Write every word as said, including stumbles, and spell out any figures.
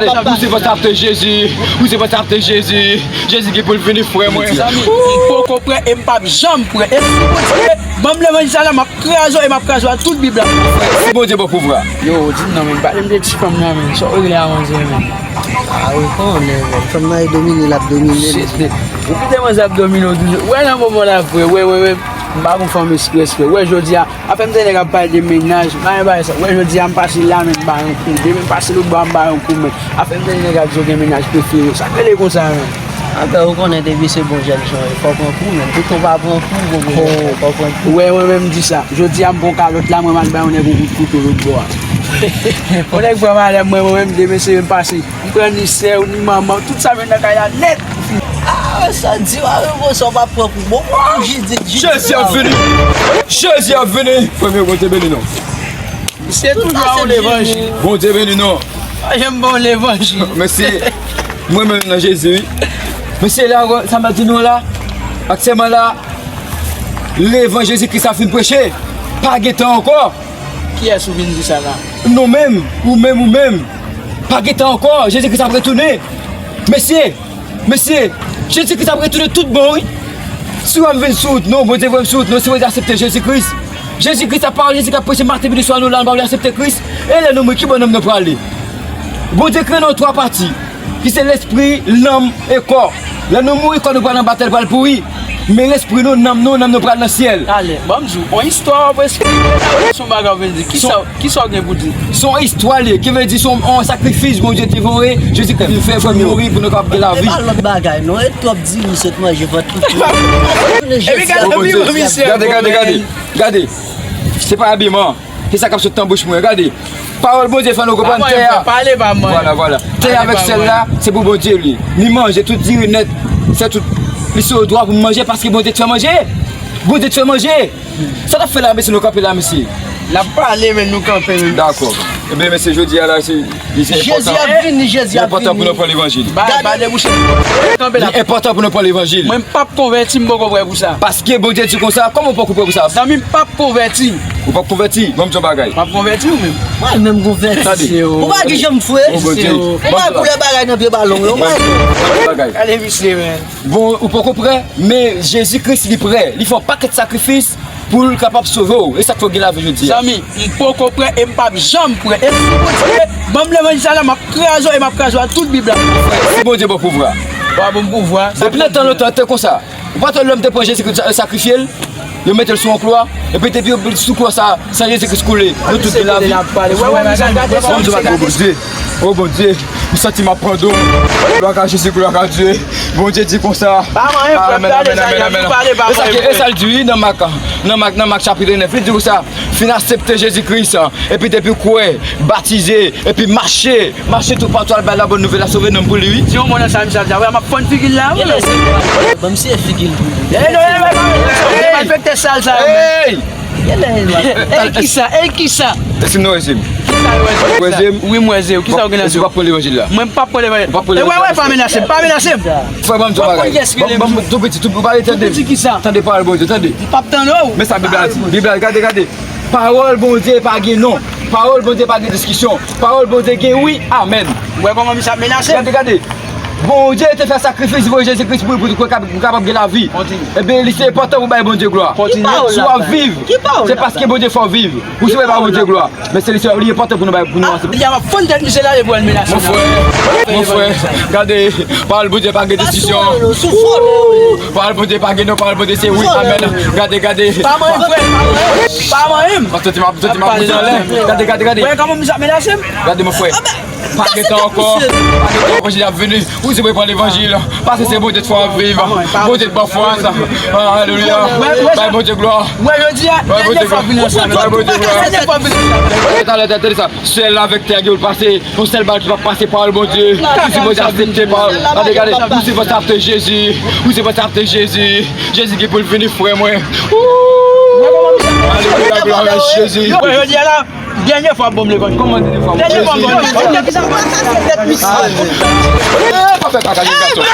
Ou se pastè Jezi, ou se pastè Jezi, Jezi gen pou l vini, frè mwen. Mezanmi, m poko prè e m p ap janm prè. E si Bondye ban m levanjil sa la, m ap kraze w e m ap kraze w ak tout Bib la. Si Bondye ban w pouvwa. Yo, di m non, men, pale m de ti fanm nan, men. Sa w regle a manzè, men. Ah, ou konnen, men. Fanm nan e domine, l ap domine, men. Shit, men. Ou kite manzè ap domine w toujou. Wè nan moman la, frè. Wè, wè, wè. M pa gon fanm eksprès, frè. Wè, jodi a, afè m te nèg ap pale de mennaj, pa gen bagay sa. Wè, jodi a, m pase la, men m ba yon kou. Demen m pase lòt bò a, m ba yon kou, men. Afè m te nèg ap di w gen mennaj prefere. Sa k rele konsa, men? Anben, ou konnen depi se bon jèn jan, fò w pran kou, men. Tout moun pa pran kou, bon, bon, fò w pran kou. Wè, mwen menm m di sa. Jodi a, m pran kalòt la, mwen m al bay yon nèg yon kout kouto lòt bò a. Yon nèg pran malè mwen, mwen menm, demen se yo m pase. M pran ni sè w, ni manman w, tout sa m jwenn nan kay la nèt. Ah, sa di w a repo sa w pa pran pou bon, bon, jidi, jidi. Jezi ap vini! Jezi ap vini! Premye, Bondye beni nou. Se toujou a yon levanjil. Bondye beni nou. Pa janm ban yon levanjil. Mesye, mwen menm nan Jezi, wi. Mesye, la, sa m ap di nou la, aktyèlman la, levanjil Jezi Kris la fin preche. Pa gen tan ankò. Kiyès ou vin di sa la? Nou menm, ou menm, ou menm. Pa gen tan ankò, Jezi Kris ap retounen. Mesye, mesye, Jezi Kris ap retounen tout bon, wi. Si w ap vin sou wout nou, Bondye voye m sou wout nou, si w aksepte Jezi Kris. Jezi Kris ap pawòl, Jezi k ap preche maten, midi, swa, nou la, nou pa vle aksepte Kris. E lè nou mouri, ki bò nanm nou prale? Bondye kreye nou an twa pati. Ki se lespri, nanm e kò. Lè nou mouri, kò nou pral anba tè, l pral pouri. Men lespri nou, nanm nou, nanm nou pral nan syèl. Talè, ban m di w, yon istwa w ap esplike, se yon bagay w vin di. Kisa, kisa w gen pou di? Se yon istwa li ye, ki vle di se yon, yon sakrifis Bondye te voye Jezi Kris vin fè pou l mouri, pou nou kapab gen lavi. E pa lòt bagay, non. E twòp diri sot manje vant tout moun. Epi gade, gade, gade, gade. Se pa abiman. Se sa k ap sot nan bouch mwen. Gade. Pawòl Bondye fè nou konprann tè a. Pale pa mwen. Vwala, vwala. Tè a avèk syèl la, se pou Bondye li. Li manje tout diri nèt. Se tout. Li se dwa pou manje paske Bondye te fè manje. Bondye te fè manje. Sa n ap fè la, mesye, nou kanpe la, mesye. N ap pale, men nou kanpe, men. Dakò. Ebyen, mesye, jodi a la, se, li se enpòtan. Jezi ap vini, Jezi ap vini. Li enpòtan pou nou pran levanjil. Ba, ba debouche. Kanpe la. Li enpòtan pou nou pran levanjil. Mwen, m p ap konvèti, m poko prè pou sa. Paske Bondye di konsa, kòman w poko prè pou sa? Zanmi m p ap konvèti. Ou p ap konvèti? Ban m di yon bagay. M ap konvèti ou menm? Mwen menm konvèti. Tande. Ou pa ki janm fwe? O Bondye. Ou pa koulè bagay nan pye balon yo. Ban m di yon bagay. Gade misye, men. Bon, ou poko prè, men Jezi Kris li prè. Li fè yon pakèt sakrifis pou l kapab sove w. E sa k fè w gen lavi jodi a. Zanmi, m poko prè e m p ap janm prè. E si Bondye ban m levanjil sa la, m ap kraze w e m ap kraze w ak tout Bib la. Si Bondye ban w pouvwa. Ba bon pouvwa. Depi nan tan lontan, te konsa. Ou pa t wè lòm te pran Jezi Kris, yo sakrifye l, yo mete l sou yon kwa, epi depi yo sou kwa sa, san Jezi Kris koule, nou tout gen lavi. Bondye, o Bondye, o Bondye, m santi m ap pandan. Glwa a Jezi, glwa a Dye. Bondye di konsa. Amèn, amèn, amèn, amèn. E sa l di, wi, nan Mak, nan Mak, nan Mak chapit nèf, li di konsa, fin aksepte Jezi Kris, epi depi w kwè, batize, epi mache, mache toupatou al bay la bòn nouvèl la, sove nanm pou li, wi. Di yon mo nan sa misye ap di a, wè, m ap fann figi l la, wi. Ban m siye figi l pou li. Ey, non, ey, ey, ey, malfektè sal sa yo, men. Ey! Ey, kisa, ey, kisa? Èske nou wè je m? Kisa yo wè je m? Wè je m? Wi, m wè je w. Kisa w gen nan je w? Bon, èske w p ap pran levanjil la? Mwen, m p ap pran levanjil. Ou p ap pran levanjil la? E wè, wè, pa menaje m, pa menaje m. Frè, ban m di w bagay. Ban m, ban m, tou piti, tou, ou pa retande. Tou piti kisa? Tande pawòl Bondye, tande. M p ap tande w. Men sa Bib la di. Bib la, gade, gade. Pawòl Bondye pa gen non. Pawòl Bondye pa gen diskisyon. Pawòl Bondye gen wi, amèn. Ou wè kòman misye ap menaje? Gade, gade. Bondye te fè sakrifis, voye Jezi Kris pou, pou, pou, pou kapab gen lavi. Kontinye. Ebyen, li se enpòtan pou bay Bondye glwa. Kontinye. Si w ap viv, se paske Bondye fè w viv. Ou se bay Bondye glwa. Men se li, se li enpòtan pou nou bay, pou nou aksepte. Li ap fann tèt misye la, li pral menaje. Mon frè, mon frè, gade, pawòl Bondye pa gen diskisyon. Pawòl Bondye pa gen non, pawòl Bondye se wi, amèn. Gade, gade. Pa manyen, frè, pa manyen. Pa manyen. M ap soti, m ap soti, m ap bouze anlè. Gade, gade, gade. Wè kòman misye ap menaje m? Gade, mon frè. Pa gen tan ankò. Pa gen tan ankò, Jezi ap vini. Ou se pou pran levanjil. Paske se Bondye k fè w ap viv. Bondye k ban w fòs. Alelouya. Bay Bondye glwa. Wè, jodi a, dènye fwa vin ansanm. Bay Bondye glwa. Dènye fwa vin ansanm. Talè, talè, talè sa. Syèl la avèk tè a gen pou l pase. Yon sèl bagay ki p ap pase, pawòl Bondye. Ou se pou aksepte pawòl. Gade, gade. Ou se pou aksepte Jezi. Ou se pou aksepte Jezi. Jezi gen pou l vini, frè mwen. Alelouya, glwa a Jezi. Wè, jodi a la, dènye fwa bon levanjil. Kòman dènye fwa bon levanjil? Dènye fwa bon levanjil. Pa fè kaka, gason.